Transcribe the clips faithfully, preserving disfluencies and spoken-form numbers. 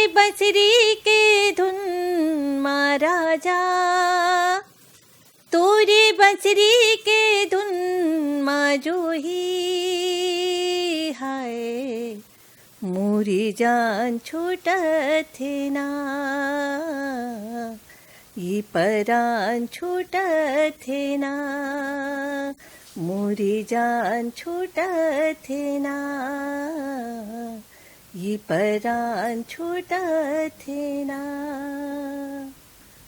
बंसरी के धुन मा राजा, तोरे बंसरी के धुन मा जोही हाय, मोरी जान छूटथे ना, ये परान छूटथे ना, मोरी जान छूटथे ना, ये परान छूटथे ना।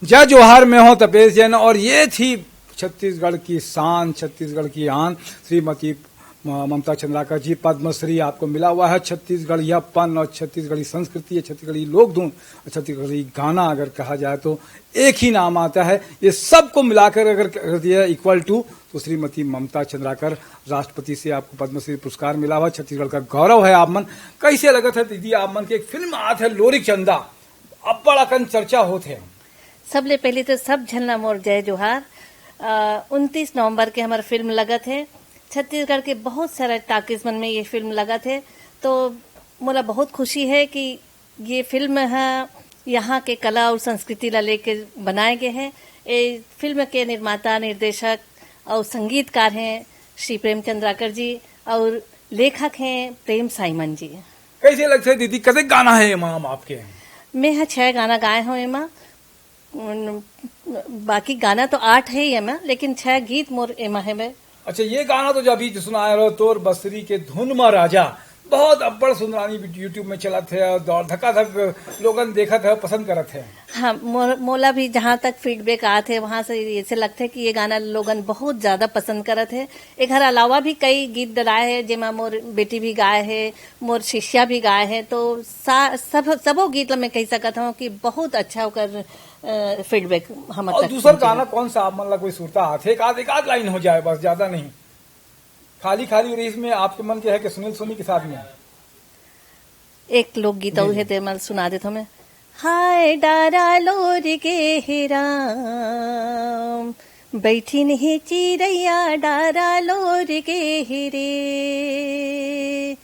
जय जोहार, मैं हूं तपेश जैन और ये थी छत्तीसगढ़ की शान, छत्तीसगढ़ की आन, श्रीमती म-, ममता चंद्राकर जी। पद्मश्री आपको मिला हुआ है। छत्तीसगढ़ियापन और छत्तीसगढ़ी संस्कृति, छत्तीसगढ़ी लोक धुन और छत्तीसगढ़ी गाना अगर कहा जाए तो एक ही नाम आता है। ये सबको मिलाकर अगर कर दिया इक्वल टू, तो श्रीमती ममता चंद्राकर, राष्ट्रपति से आपको पद्मश्री पुरस्कार मिला हुआ, छत्तीसगढ़ का गौरव है आप मन। कैसे लगत है दीदी आप मन के एक फिल्म आत है लोरिक चंदा, अब्बड़ अकन चर्चा होत है? सबले पहले तो सब झन ला मोर जय जोहार। उनतीस नवंबर के हमार फिल्म लगत है, छत्तीसगढ़ के बहुत सारा टाकीज मन में ये फिल्म लगत है, तो मोला बहुत खुशी है कि ये फिल्म ह यहाँ के कला और संस्कृति ला लेके बनाए गए है। ये फिल्म के निर्माता, निर्देशक और संगीतकार हैं श्री प्रेम चंद्राकर जी और लेखक हैं प्रेम साइमन जी। कैसे लगथे दीदी, कतेक गाना है एमा आपके? मैं ह छह गाना गाए हूँ एमा। उन, बाकी गाना तो आठ है एमा, लेकिन छह गीत मोर एमा है। मैं अच्छा, ये गाना तो जब भी सुनाए रहो, तोर बसरी के धुन मा राजा, बहुत अब्बड़ सुंदरानी YouTube में चलत है और दौड़ धक्का धक लोगन देखत है, पसंद करत है। हाँ, मोर-, मोला भी जहाँ तक फीडबैक आत है, वहाँ से ऐसे लगथे कि ये गाना लोगन बहुत ज्यादा पसंद करत है। एकर अलावा भी कई गीत डलाए है, जेमा मोर बेटी भी गाए है, मोर शिष्या भी गाए है, तो सा-, सब, सबो गीत ला मैं कह सकत हूँ कि बहुत अच्छा ओकर, अ, फीडबैक हमर और तक दूसर पहुँचे गाना है। कौन सा आप मन ला कोई सुरता आथे? एक आध, एक आध लाइन हो जाए बस, ज्यादा नहीं। खाली खाली रेस में आपके मन के है कि सुनील सोनी के साथ में? एक लोकगीत अउ जी, हे, जी। ते मैं सुना देथव मैं। हाय डारा लोर गे हे राम, बैठिन हे चिरैया डारा लोर गे हे रे।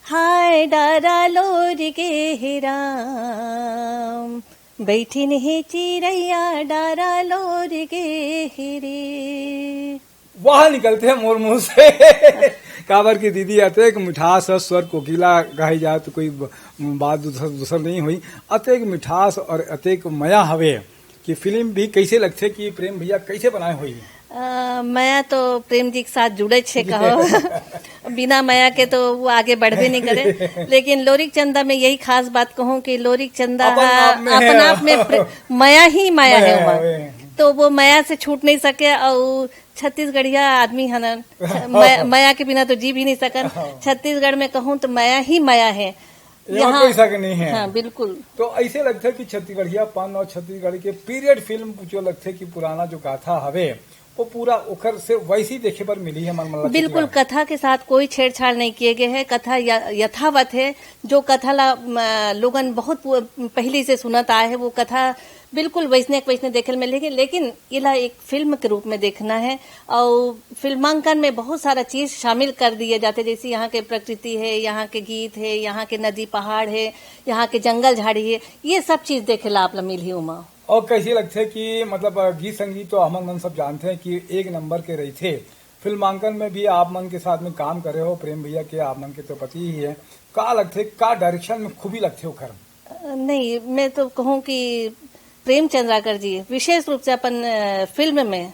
हाय डारा लोर गे हे राम, बैठिन हे चिरैया डारा लोर गे हे रे। वाह निकलथे मोर मुंह से। काबर कि दीदी अतेक मिठास और स्वर कोकिला गाई जाए तो कोई ब-, बात दूसर, दूसर नहीं हुई। अतेक मिठास और अतेक मया हवे कि फिल्म भी कैसे लगथे कि प्रेम भैया कैसे बनाए हुई। अ, मया तो प्रेम जी के साथ जुड़े छे कहो। बिना मया के तो वो आगे बढ़बे नहीं करे। लेकिन लोरिक चंदा में यही खास बात कहूँ कि लोरिक चंदा अपन हा आप में अपन है। आप में प्रे-, मया ही मया मया है है, वहाँ। वही। तो वो मया से छूट नहीं सके और छत्तीसगढ़िया आदमी हनन। मया, मया के बिना तो जी भी नहीं सकन। हाँ। छत्तीसगढ़ में कहूँ तो मया ही मया है। यहाँ यहाँ कोई शक नहीं है। हाँ, बिल्कुल। तो ऐसे लगथे कि छत्तीसगढ़ियापन और छत्तीसगढ़ के पीरियड फिल्म जो लगथे कि पुराना जो गाथा हवे, वो पूरा ओकर से वैसे ही देखे बर मिली है, मन, मन ला बिल्कुल, छत्तीसगढ़। कथा के साथ कोई छेड़छाड़ नहीं किए गए है। कथा य-, यथावत है। जो कथा ला, म, लोगन बहुत पु-, पहले से सुनत आए है, वो कथा बिल्कुल वैसने के वैसने देखे ल मिलेगी, लेकिन इला एक फिल्म के रूप में देखना है। और फिल्मांकन में बहुत सारा चीज शामिल कर दिए जाते, जैसे यहाँ के प्रकृति है, यहाँ के गीत है, यहाँ के नदी पहाड़ है, यहाँ के जंगल झाड़ी है, ये सब चीज देखे ला आप ला मिलही उमा। और कैसी लगथे कि मतलब गीत संगीत तो हमन मन सब जानते हैं कि एक नंबर के रहिथे। फिल्मांकन में भी आप मन के साथ में काम करे हो, प्रेम भैया के आप मन के तो पति ही है। का लगथे, का डायरेक्शन में खूबी लगथे ओखर? अ, नहीं, मैं तो कहूँ कि प्रेम चंद्राकर जी विशेष रूप से अपन, अ, फिल्म में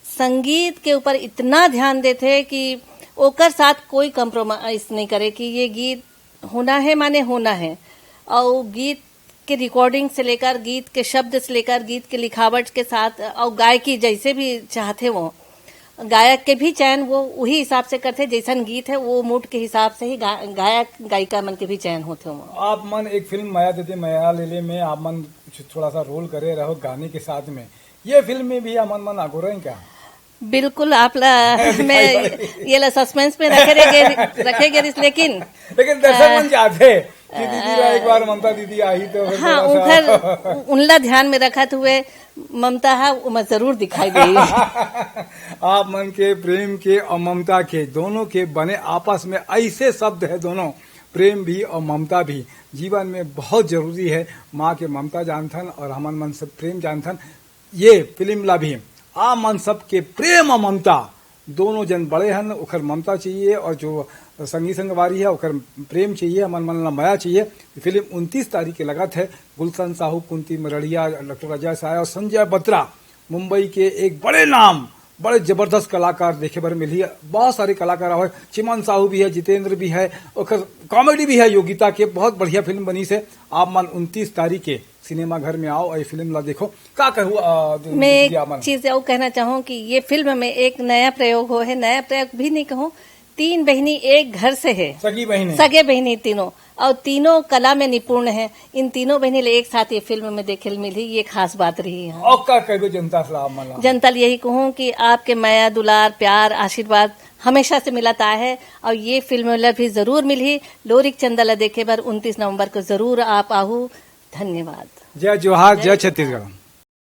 संगीत के ऊपर इतना ध्यान देथे कि ओकर साथ कोई कॉम्प्रोमाइज नहीं करे कि ये गीत होना है, माने होना है। और गीत के रिकॉर्डिंग से लेकर, गीत के शब्द से लेकर, गीत के लिखावट के साथ और गायकी जैसे भी चाहथे वो, गायक के भी चयन वो वही हिसाब से करथे, जैसन गीत है वो मूड के हिसाब से ही गा-, गायक गायिका मन के भी चयन होथे वो। आप मन एक फिल्म मया दीदी मया ले ले में आप मन कुछ थोड़ा सा रोल करे रहो गाने के साथ में, ये फिल्म में भी हमन मन अगोरन क्या? बिल्कुल, आप ला, मैं ये ला सस्पेंस में रखे गे, रखे गे रिस, लेकिन लेकिन दर्शक मन चाहथे कि दीदी ला एक बार ममता दीदी आही तो फिर हाँ, थोड़ा सा उनकर, उनला ध्यान में रखत हुए ममता हा उमा जरूर दिखाई देही। आप मन के प्रेम के और ममता के दोनों के बने आपस में ऐसे शब्द है दोनों, प्रेम भी और ममता भी जीवन में बहुत जरूरी है। माँ के ममता जानथन और हमन मन सब प्रेम जानथन। ये फिल्म ला भी आप मन सबके प्रेम और ममता, दोनों जन बड़े हन, ओकर ममता चाहिए और जो संगी संगवारी है ओकर प्रेम चाहिए, हमन मन ला मया चाहिए। फिल्म उनतीस तारीख के लगत है। गुलशन साहू, कुंती मरड़िया, डॉक्टर अजय साय और संजय बत्रा, मुंबई के एक बड़े नाम, बड़े जबरदस्त कलाकार देखे बर मिलही। बहुत सारे कलाकार हवय, चिमन साहू भी है, जितेंद्र भी है, ओकर कॉमेडी भी है योगिता के। बहुत बढ़िया फिल्म बनी से। आप मन उनतीस तारीख के सिनेमा घर में आओ और ये फिल्म ला देखो। का कहू, अ, मैं एक दीदी, आप मन? चीज और कहना चाहूँ कि ये फिल्म में एक नया प्रयोग हो है, नया प्रयोग भी नहीं कहूँ, तीन बहिनी एक घर से है। सगी बहिनी। सगे बहिनी तीनों, और तीनों कला में निपुण है। इन तीनों बहिनी ले एक साथ ये फिल्म में देखे ल मिलही, ये खास बात रही है। और का कहबे जनता से, आप मन ला? जनता ले यही कहूँ कि आपके मया, दुलार, प्यार, आशीर्वाद हमेशा से मिलत आए है और ये फिल्म ला भी जरूर मिलही। लोरिक चंदा ला देखे बर उनतीस नवंबर को जरूर आप आहू। धन्यवाद। जय जोहार, जय जय छत्तीसगढ़।